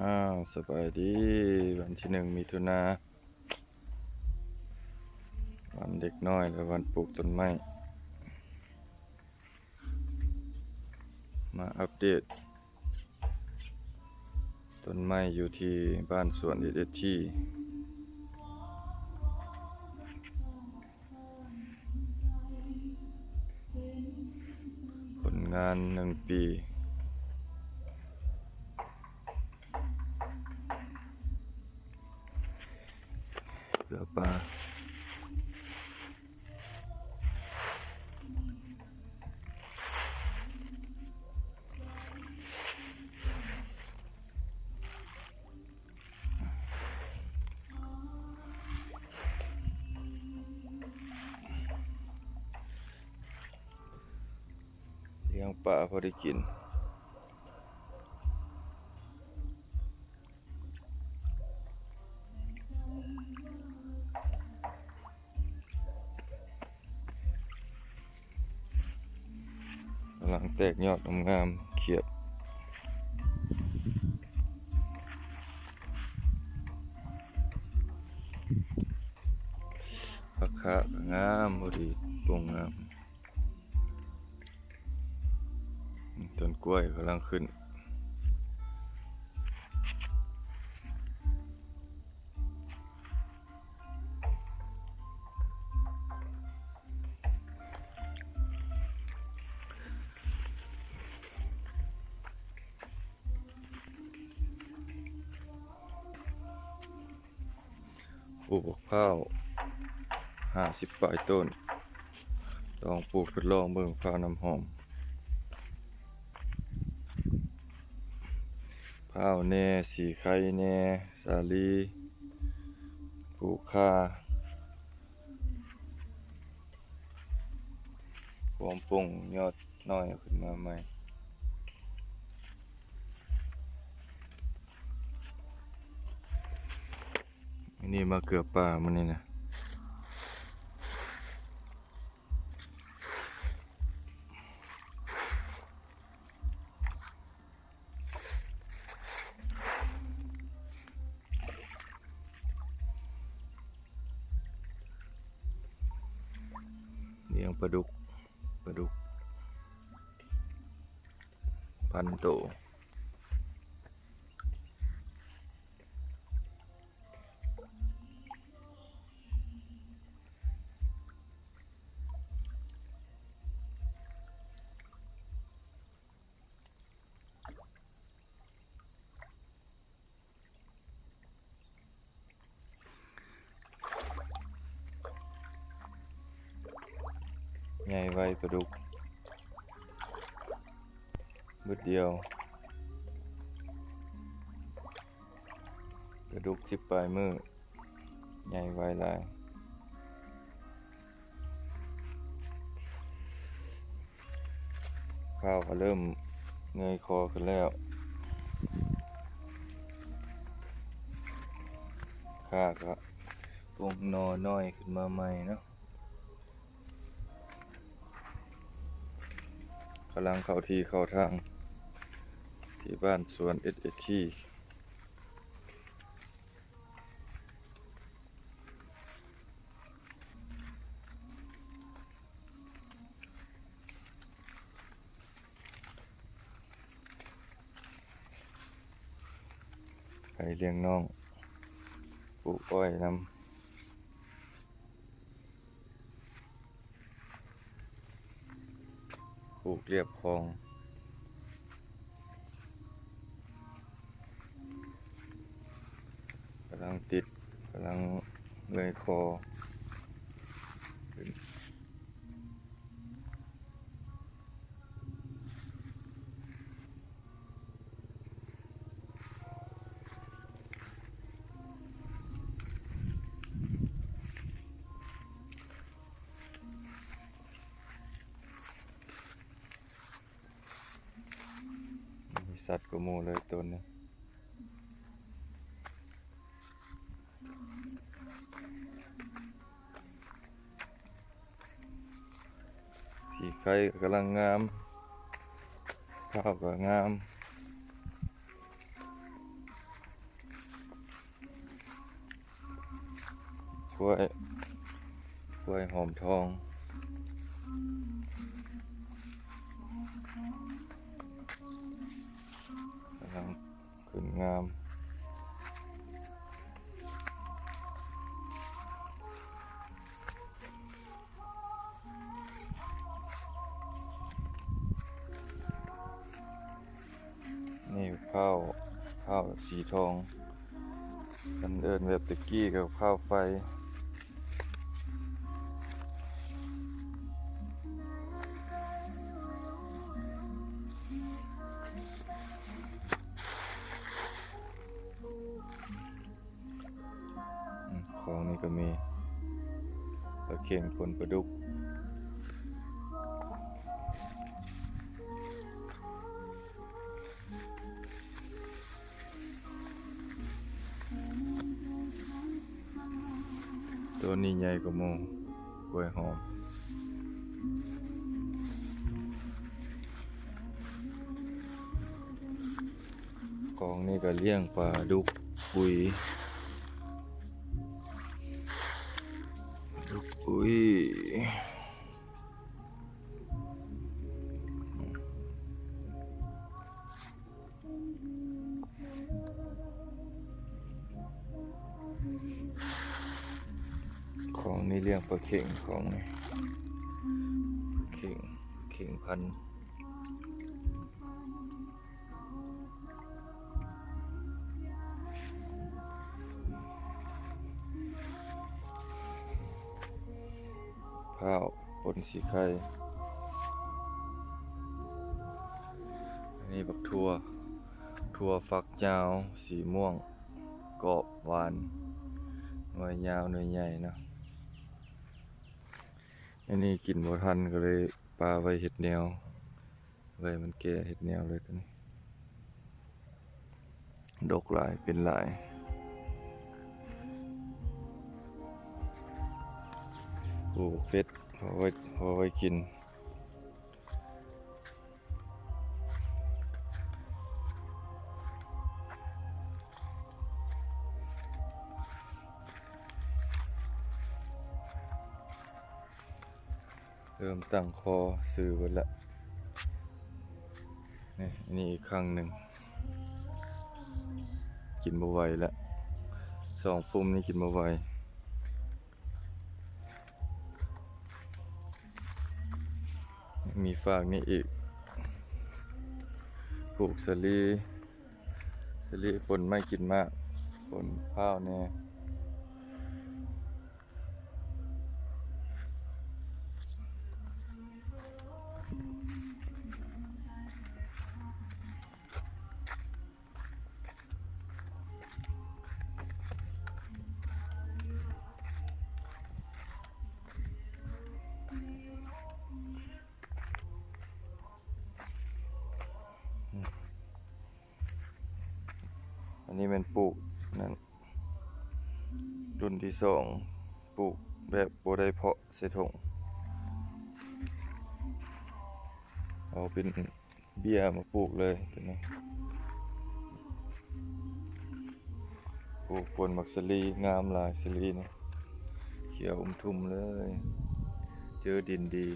ອ້າວ ສະບາຍດີ ວັນທີໜຶ່ງ ມິຖຸນາ ວັນເດັກນ້ອຍ ແລະ ວັນປູກຕົ້ນໄມ້ ມາອັບເດດ ຕົ້ນໄມ້ຢູ່ທີ່ບ້ານສວນ ເອສເອສທີ ຜົນງານໜຶ່ງປີ ເກືອປາ. ລ້ຽງປາພໍໄດ້ກິນ. ກຳລັງແຕກຍອດງາມໆ ຂຽບ ຜັກຄາກະງາມ ພໍດີປົ່ງງາມ. ຕົ້ນກ້ວຍກຳລັງຂຶ້ນ. ປູກບັກພ້າວຫ້າສິບປາຍຕົ້ນ ລອງປູກທົດລອງເບິ່ງພ້າວນ້ຳຫອມ ພ້າວແດ່ ສີໄຄແດ່ ສາລີ ປູກຂ່າ ພວມປົ່ງຍອດນ້ອຍຂຶ້ນມາໃໝ່. ນີ້ມາເກືອປາມື້ນີ້ນະ. ລ້ຽງປາດຸກ ປາດຸກພັນໂຕ. ໃຫຍ່ໄວປາດຸກ ບຶດດຽວ ປາດຸກສິບປາຍມື້ ໃຫຍ່ໄວຫຼາຍ. ຂ້າວກໍເລີ່ມເງີຍຄໍຂຶ້ນແລ້ວ ຂ້າກໍປົ່ງໜໍ່ນ້ອຍຂຶ້ນມາໃໝ່ເນາະ. ກຳລັງເຂົ້າທີ່ເຂົ້າທາງ ທີ່ບ້ານສວນ ເອສເອສທີ. ໄປລ້ຽງນ້ອງ ປູກອ້ອຍນຳ ປູກລຽບຄອງ ກຳລັງຕິດ ກຳລັງເງີຍຄໍຂຶ້ນ. ມີສັດກວ່າໝູ່ເລີຍໂຕນີ້. ສີໄຄກໍກຳລັງງາມ ພ້າວກໍງາມ. ກ້ວຍ ກ້ວຍຫອມທອງ ກຳລັງຂຶ້ນງາມ. ນີ້ພາວ ພາວສີທອງ ຄັນເອີ້ນແບບແຕ່ກີ້ກໍພາວໄຟ. ອືມ ຂອງນີ້ກໍມີ ປາເຂັງ ປົ່ນປາດຸກ. ໂຕນີ້ໃຫຍ່ກວ່າໝູ່ ກ້ວຍຫອມ. ຂອງນີ້ກໍລ້ຽງປາດຸກອຸຍ ດຸກອຸຍ. ຂອງນີ້ລ້ຽງປາເຂັງ ຂອງນີ້ເຂັງ ເຂັງພັນ. ພ້າວ ປົ່ນສີໄຄ. ອັນນີ້ບັກຖົ່ວ ຖົ່ວຝັກຍາວ ສີມ່ວງ ກອບ ຫວານ ໜ່ວຍຍາວ ໜ່ວຍໃຫຍ່ເນາະ. ອັນນີ້ກິນບໍ່ທັນ ກໍເລີຍປະໄວ້ເຮັດແນວ ໄວ້ມັນແກ່ເຮັດແນວເລີຍໂຕນີ້. ດົກຫຼາຍ ເປັນຫຼາຍ. ປູກເປັດ ພໍໄວ້ ພໍໄວ້ກິນ. ເລີ່ມຕັ້ງຄໍ ຊື້ເບິດລະ. ນີ້ ນີ້ອີກຄັ້ງໜຶ່ງ ກິນບໍ່ໄຫວລະ ສອງຟຸມນີ້ກິນບໍ່ໄຫວ. ມີຟາກນີ້ອີກ ປູກສາລີ ສາລີ ປົ່ນໄມ້ກິນໝາກ ປົ່ນພ້າວແດ່. ອັນນີ້ແມ່ນປູກນັ້ນ ລຸ້ນທີສອງ ປູກແບບບໍ່ໄດ້ເພາະໃສ່ຖົງ ເອົາເປັນເບ້ຍມາປູກເລີຍໂຕນີ້. ປູກໂພນໝາກສາລີ ງາມຫຼາຍສາລີນີ້ ຂຽວອຸ່ມທຸ່ມເລີຍ ເຈີດິນດີ.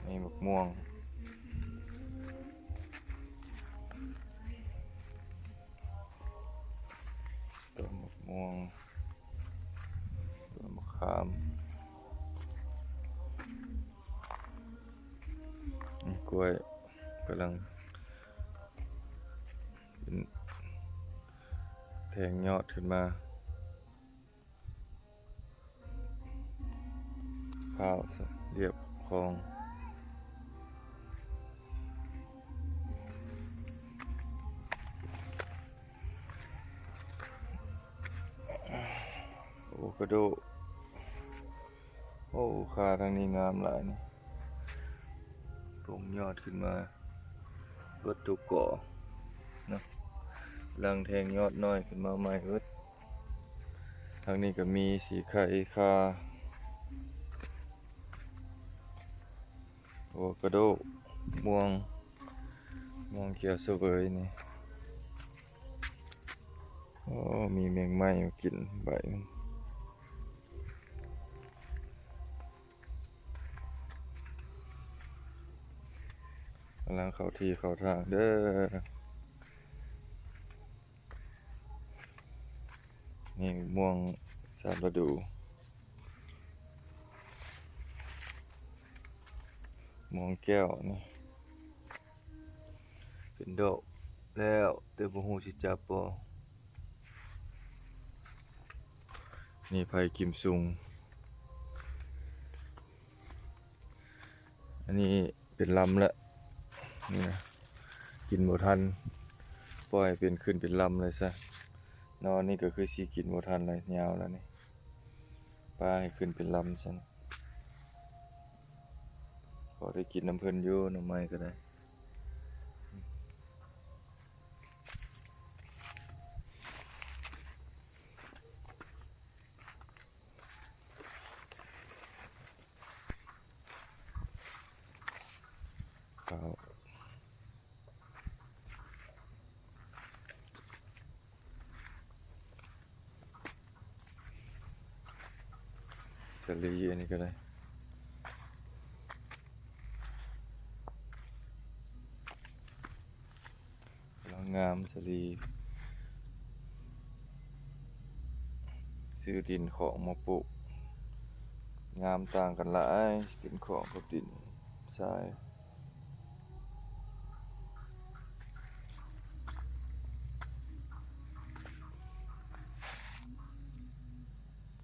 ນີ້ໝາກມ່ວງ ຕົ້ນໝາກມ່ວງ ຕົ້ນໝາກຂາມ ນີ້ກ້ວຍກຳລັງ ເປັນແທງຍອດຂຶ້ນມາ ພ້າວລຽບຄອງ ໂອຄາໂດ. ໂອ້ ຄາທາງນີ້ງາມຫຼາຍນີ້ ປົງຍອດຂຶ້ນມາເບິດທຸກກໍເນາະ ຫຼັງແທງຍອດນ້ອຍຂຶ້ນມາໃໝ່ເບິດ. ທາງນີ້ກໍມີສີໄຄ ຄາ ໂອຄາໂດ ມ່ວງ ມ່ວງຂຽວສະເຫວີຍນີ້. ໂອ້ ມີແມງໄມ້ມາກິນໃບມັນ. ກຳລັງເຂົ້າທີ່ເຂົ້າທາງເດີ້. ນີ້ມ່ວງສາມລະດູ ມ່ວງແກ້ວນີ້ ເປັນດອກແລ້ວ ແຕ່ບໍ່ຮູ້ຊິຈັບບໍ່. ນີ້ໄຜ່ກິມຊຸງ ອັນນີ້ເປັນລຳແລ້ວ ນີ້ນະ ກິນບໍ່ທັນ ປ່ອຍເປັນ ຂຶ້ນເປັນລຳເລີຍຊະ. ນອນນີ້ກໍຄືຊິກິນບໍ່ທັນແລ້ວ ຍາວແລ້ວນີ້ ປາໃຫ້ຂຶ້ນເປັນລຳຊັ້ນ ພໍໄດ້ກິນນຳເພິ່ນຢູ່ ໜໍ່ໄມ້ກໍໄດ້. ສາລີ ອັນນີ້ກໍໄດ້ ກຳລັງງາມສາລີ ຊື້ດິນຂອງມາປູກ ງາມຕ່າງກັນຫຼາຍ ດິນຂອງກັບດິນຊາຍ.